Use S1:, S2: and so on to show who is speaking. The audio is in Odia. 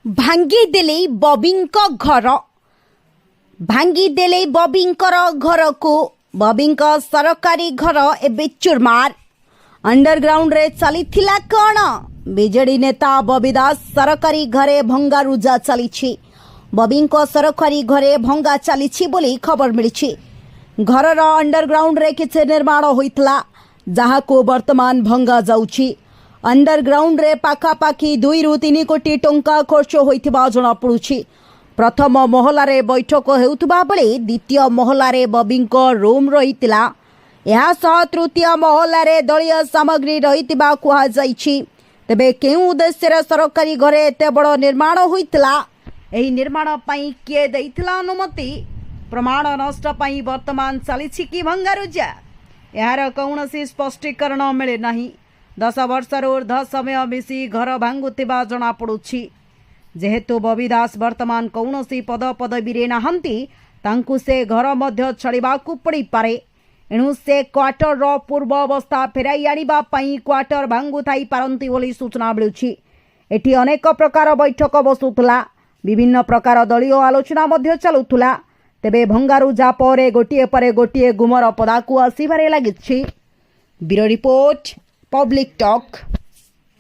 S1: ଭାଙ୍ଗିଦେଲେ ବବିଙ୍କ ଘର। ଭାଙ୍ଗିଦେଲେ ବବିଙ୍କର ଘରକୁ। ବବିଙ୍କ ସରକାରୀ ଘର ଏବେ ଚୁରମାର। ଅଣ୍ଡରଗ୍ରାଉଣ୍ଡରେ ଚାଲିଥିଲା କ'ଣ? ବିଜେଡି ନେତା ବବି ଦାସ ସରକାରୀ ଘରେ ଭଙ୍ଗାରୁଜା ଚାଲିଛି। ବବିଙ୍କ ସରକାରୀ ଘରେ ଭଙ୍ଗା ଚାଲିଛି ବୋଲି ଖବର ମିଳିଛି। ଘରର ଅଣ୍ଡରଗ୍ରାଉଣ୍ଡରେ କିଛି ନିର୍ମାଣ ହୋଇଥିଲା, ଯାହାକୁ ବର୍ତ୍ତମାନ ଭଙ୍ଗା ଯାଉଛି। ଅଣ୍ଡରଗ୍ରାଉଣ୍ଡରେ ପାଖାପାଖି 2ରୁ 3 କୋଟି ଟଙ୍କା ଖର୍ଚ୍ଚ ହୋଇଥିବା ଜଣାପଡ଼ୁଛି। ପ୍ରଥମ ମହଲାରେ ବୈଠକ ହେଉଥିବା ବେଳେ ଦ୍ୱିତୀୟ ମହଲାରେ ବବିଙ୍କ ରୁମ୍ ରହିଥିଲା। ଏହା ସହ ତୃତୀୟ ମହଲାରେ ଦଳୀୟ ସାମଗ୍ରୀ ରହିଥିବା କୁହାଯାଇଛି। ତେବେ କେଉଁ ଉଦ୍ଦେଶ୍ୟରେ ସରକାରୀ ଘରେ ଏତେ ବଡ଼ ନିର୍ମାଣ ହୋଇଥିଲା? ଏହି ନିର୍ମାଣ ପାଇଁ କିଏ ଦେଇଥିଲା ଅନୁମତି? ପ୍ରମାଣ ନଷ୍ଟ ପାଇଁ ବର୍ତ୍ତମାନ ଚାଲିଛି କି ଭଙ୍ଗାରୁଜା? ଏହାର କୌଣସି ସ୍ପଷ୍ଟୀକରଣ ମିଳେ ନାହିଁ। 10 ବର୍ଷରୁ ଉର୍ଦ୍ଧ୍ୱ ସମୟ ମିଶି ଘର ଭାଙ୍ଗୁଥିବା ଜଣାପଡ଼ୁଛି। ଯେହେତୁ ବବି ଦାସ ବର୍ତ୍ତମାନ କୌଣସି ପଦପଦବୀରେ ନାହାନ୍ତି, ତାଙ୍କୁ ସେ ଘର ମଧ୍ୟ ଛାଡ଼ିବାକୁ ପଡ଼ିପାରେ। ଏଣୁ ସେ କ୍ୱାର୍ଟରର ପୂର୍ବ ଅବସ୍ଥା ଫେରାଇ ଆଣିବା ପାଇଁ କ୍ୱାର୍ଟର ଭାଙ୍ଗୁଥାଇ ପାରନ୍ତି ବୋଲି ସୂଚନା ମିଳୁଛି। ଏଠି ଅନେକ ପ୍ରକାର ବୈଠକ ବସୁଥିଲା। ବିଭିନ୍ନ ପ୍ରକାର ଦଳୀୟ ଆଲୋଚନା ମଧ୍ୟ ଚାଲୁଥିଲା। ତେବେ ଭଙ୍ଗାରୁଜା ପରେ ଗୋଟିଏ ପରେ ଗୋଟିଏ ଗୁମର ପଦାକୁ ଆସିବାରେ ଲାଗିଛି। Bureau report, public talk.